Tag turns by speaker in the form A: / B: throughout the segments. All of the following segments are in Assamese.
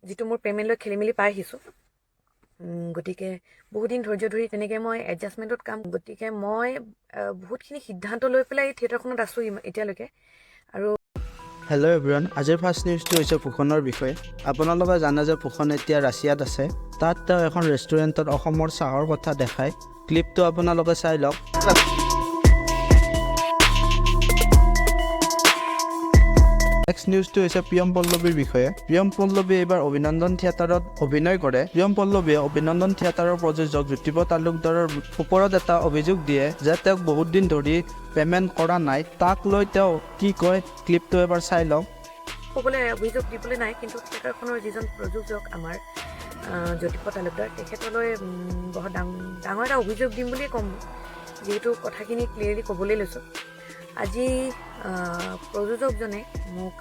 A: যিটো মোৰ পে'মেণ্ট লৈ খেলি মেলি পাই আহিছোঁ। গতিকে বহুদিন ধৈৰ্য ধৰি তেনেকৈ মই এডজাষ্টমেণ্টত কাম, গতিকে মই বহুতখিনি সিদ্ধান্ত লৈ পেলাই এই থিয়েটাৰখনত আছোঁ এতিয়ালৈকে আৰু
B: হেল্ল' এভৰিৱান, আজিৰ ফাৰ্ষ্ট নিউজটো হৈছে ভূষণৰ বিষয়ে। আপোনালোকে জানে যে ভূষণ এতিয়া ৰাছিয়াত আছে। তাত তেওঁ এখন ৰেষ্টুৰেণ্টত অসমৰ চাহৰ কথা দেখায়। ক্লিপটো আপোনালোকে চাই লওক। নেক্সট নিউজটো হৈছে প্ৰিয়ম পল্লৱীৰ বিষয়ে। প্ৰিয়ম পল্লৱীয়ে এইবাৰ অভিনন্দন থিয়েটাৰত অভিনয় কৰে। প্ৰিয়ম পল্লৱীয়ে অভিনন্দন থিয়েটাৰৰ প্ৰযোজক জ্যোতিপ তালুকদাৰৰ ওপৰত এটা অভিযোগ দিয়ে যে তেওঁক বহুত দিন ধৰি পে'মেণ্ট কৰা নাই। তাক লৈ তেওঁ কি কয়, ক্লিপটো এবাৰ চাই লওক।
A: ক'বলৈ অভিযোগ দিবলৈ নাই, কিন্তু থিয়েটাৰখনৰ যিজন প্ৰযোজক আমাৰ জ্যোতিপ তালুকদাৰ, তেখেতলৈ বহুত ডাঙৰ এটা অভিযোগ দিম বুলিয়ে ক'ম, যিহেতু কথাখিনি ক্লিয়াৰলি ক'বলৈ লৈছোঁ। আজি প্ৰযোজকজনে মোক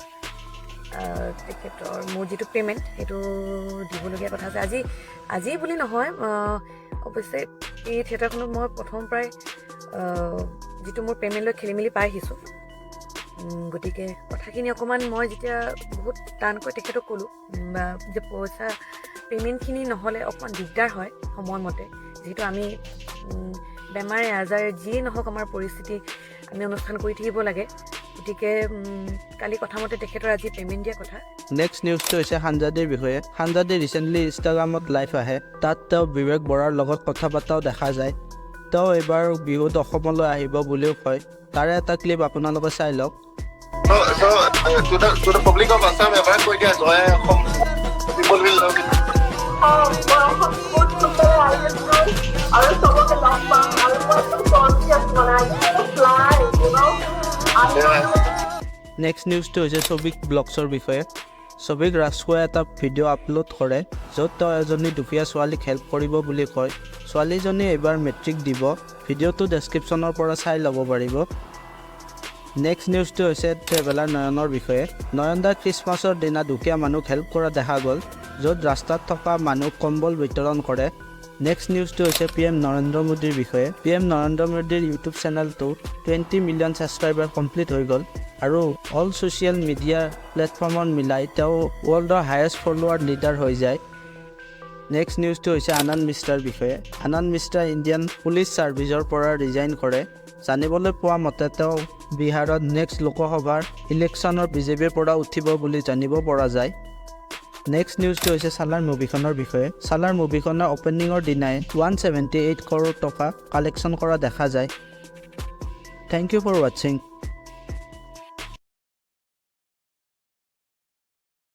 A: তেখেতৰ মোৰ যিটো পে'মেণ্ট, সেইটো দিবলগীয়া কথা আছে। আজি আজি বুলি নহয়, অৱশ্যে এই থিয়েটাৰখনত মই প্ৰথম পৰাই যিটো মোৰ পে'মেণ্ট লৈ খেলি মেলি পাই আহিছোঁ। গতিকে কথাখিনি অকণমান মই যেতিয়া বহুত টানকৈ তেখেতক ক'লোঁ বা যে পইচা পে'মেণ্টখিনি নহ'লে অকণমান দিগদাৰ হয় সময়মতে, যিহেতু আমি বেমাৰে আজাৰে যিয়ে নহওক আমাৰ পৰিস্থিতি, আমি অনুষ্ঠান কৰি থাকিব লাগে। গতিকে কালি কথামতে তেখেতৰ আজি পে'মেণ্ট দিয়া কথা।
B: নেক্সট নিউজটো হৈছে খানজাদিৰ বিষয়ে। খানজাদি ৰিচেণ্টলি ইনষ্টাগ্ৰামত লাইভ আহে। তাত তেওঁ বিবেক বৰাৰ লগত কথা পতাও দেখা যায়। তেওঁ এইবাৰ বিহুত অসমলৈ আহিব বুলিও কয়। তাৰে এটা ক্লিপ আপোনালোকে চাই লওক।
C: So to the public of Assam, এবাৰ কৈ দিয়া, জয় Assam. People will love it.
D: অঁ, মই অসম বহুত সোনকালে আহিছোঁ আৰু চবকে লগ পাম আৰু মই একদম কনফিয়াছ, মানে I fly.
B: Next নিউজটো হৈছে ছবিক ব্লগছৰ বিষয়ে। ছবিক ৰাজখোৱাই এটা ভিডিঅ' আপলোড কৰে, য'ত তেওঁ এজনী দুখীয়া ছোৱালীক হেল্প কৰিব বুলি কয়। ছোৱালীজনী এইবাৰ মেট্ৰিক দিব। ভিডিঅ'টো ডেছক্ৰিপশ্যনৰ পৰা চাই ল'ব পাৰিব। নেক্সট নিউজটো হৈছে ট্ৰেভেলাৰ নয়নৰ বিষয়ে। নয়ন দা খ্ৰীষ্টমাছৰ দিনা দুখীয়া মানুহক হেল্প কৰা দেখা গ'ল, য'ত ৰাস্তাত থকা মানুহক কম্বল বিতৰণ কৰে। নেক্সট নিউজটো হৈছে পি এম নৰেন্দ্ৰ মোদীৰ বিষয়ে। পি এম নৰেন্দ্ৰ মোদীৰ ইউটিউব চেনেলটো 20 মিলিয়ন ছাবস্ক্ৰাইবাৰ কমপ্লিট হৈ গ'ল আৰু অল ছ'চিয়েল মিডিয়া প্লেটফৰ্মত মিলাই তেওঁ ৱৰ্ল্ডৰ হায়েষ্ট ফলোৱাৰ লিডাৰ হৈ যায়। নেক্সট নিউজটো হৈছে আনন্দ মিশ্ৰাৰ বিষয়ে। আনন্দ মিশ্ৰা ইণ্ডিয়ান পুলিচ ছাৰ্ভিচৰ পৰা ৰিজাইন কৰে। জানিবলৈ পোৱা মতে তেওঁ বিহাৰত নেক্সট লোকসভাৰ ইলেকশ্যনৰ বিজেপিৰ পৰা উঠিব বুলি জানিব পৰা যায়। নেক্সট নিউজটো হৈছে চালাৰ মুভিখনৰ বিষয়ে। চালাৰ মুভিখনৰ অ'পেনিঙৰ দিনাই 178 কৰোৰ টকা কালেকশ্যন কৰা দেখা যায়। Thank you for watching.